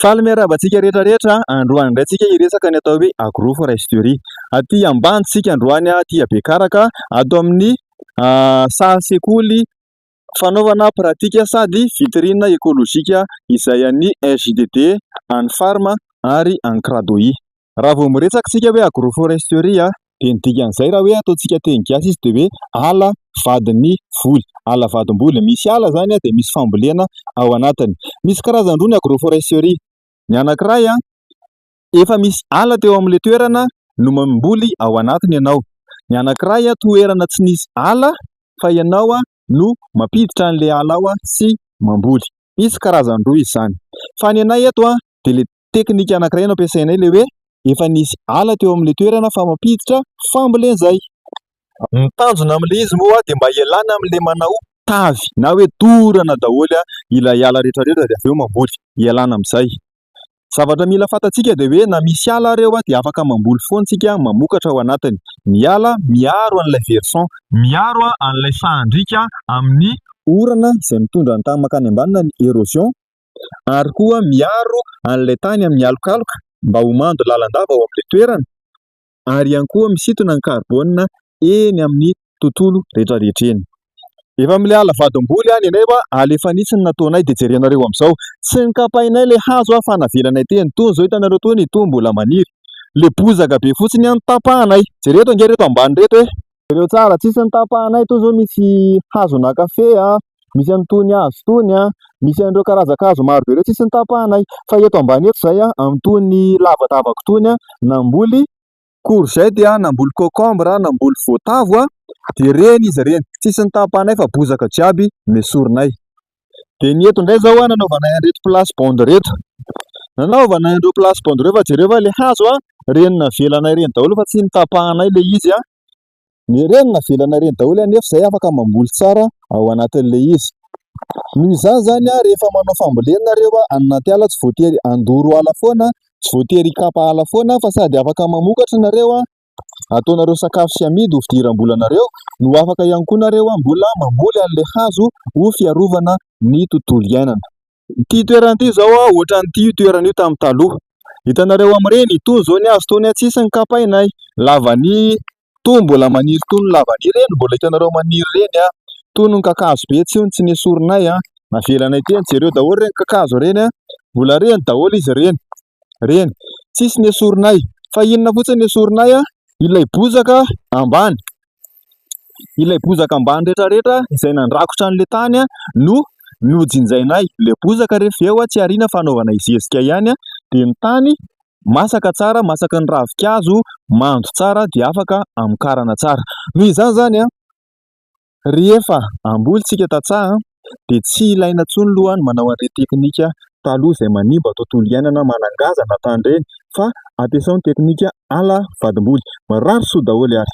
Faly miarahaba antsika rehetra rehetra, androany indray tsika hiresaka ny atao hoe agroforesterie. Aty ambany tsika androany aty Bekaraka ato amin'ny saha sekoly fanaovana pratika sady vitrine ekolojika izay an'ny SJDD, any Farm ary any Cradohi. Raha vao miresaka isika hoe agroforesterie dia ny dikan'izay raha hoe ataontsika teny gasy izy dia hoe ala vadin'ny voly, ala vadim-boly. Misy ala izany dia misy fambolena ao anatiny. Misy karazany roa ny agroforesterie. Ny anankiray efa misy ala teo amin'ilay toerana no mamboly ao anatiny ianao. Ny anankiray toerana tsy nisy ala fa ianao no mampiditra an'ilay ala ao sy mamboly. Misy karazany roa izy izany. Fa ny anay eto dia ilay teknika anankiray no ampiasainay ilay hoe efa nisy ala teo amin'ilay toerana fa mampiditra fambolena izay. Ny tanjona amin'ilay izy moa dia mba hialana amin'ilay manao tavy na hoe dorana daholo ilay ala rehetra rehetra dia avy eo mamboly, hialana amin'izay. Zavatra mila fantatsika dia hoe na misy ala ary eo dia afaka mamboly foana isika mamokatra ao anatiny. Ny ala miaro an'ilay versant, miaro an'ilay sahan-driaka amin'ny orana izay mitondra ny tany mankany ambany na ny érosion ary koa miaro an'ilay tany amin'ny alokaloka mba ho mando lalandava ao amin'ilay toerana ary ihany koa misintona ny carbone eny amin'ny tontolo rehetrarehetra eny. Efa amin'ilay ala vadim-boly any ianay fa alefa nitsy ny nataonay dia jerenareo amin'izao. Tsy nokapainay ilay hazo fa navelanay teny. Itony izao hitanareo itony, itony mbola maniry. Ilay bozaka be fotsiny no tapahanay. Jereo eto ange ireto ambany ireto e. Jereo tsara, tsisy ny tapahanay itony izao misy hazona kafe a, misy an'itony hazo itony a, misy an'ireo karazan-kazo maro be ireo tsisy ny tapahanay. Fa eto ambany eto izay a, amin'itony lavadavaka itony a, namboly courgette a, namboly concombre a, namboly voatavo a, dia ireny izy ireny. Tsisy ny tapahanay fa bozaka jiaby nesorinay. Dia ny eto indray izao a, nanaovanay an'ireto place bande ireto. Nanaovanay an'ireo place bande ireo fa jereo fa ilay hazo a, ireny navelanay ireny daholo fa tsy notapahanay ilay izy a. Ireny navelanay ireny daholo anefa izay afaka mamboly tsara ao anatin'ilay izy. Noho izany izany a, rehefa manao fambolena nareo a, any anaty ala tsy voatery handoro ala foana, tsy voatery hikapa ala foana fa sady afaka mamokatra nareo a, ataonareo sakafo sy amidy ho fidiram-bolanareo no afaka ihany koa nareo mbola mamboly an'ilay hazo ho fiarovana ny tontolo iainana. Ity toerana ity izao ohatran'ity io toerana io tamin'ny taloha. Hitanareo amin'ireny, itony izao ny hazo itony tsisy ny kapainay. Lavania, itony mbola maniry itony ny lavania ireny mbola hitanareo maniry ireny. Itony ny kakazo be tsy tsy nesorinay, navelanay teny. Jereo daholo ireny kakazo ireny, mbola ireny daholo izy ireny. Reny, tsisy nesorinay. Fa inona fotsiny nesorinay? Ilay bozaka ambany. Ilay bozaka ambany rehetrarehetra izay nandrakotra an'ilay tany no nojinjainay. Ilay bozaka rehefa avy eo tsy ariana fa anaovanay zezika ihany dia ny tany masaka tsara, masaky ny ravinkazo, mando tsara dia afaka amokarana tsara. Noho izany izany Rehefa hamboly tsika tantsaha dia tsy ilaina intsony aloha ny manao an'ireny teknika taloha izay manimba tontolo iainana, manangazana tany ireny fa ampiasao ny teknika ala vadim-boly. Mirary soa daholo ary.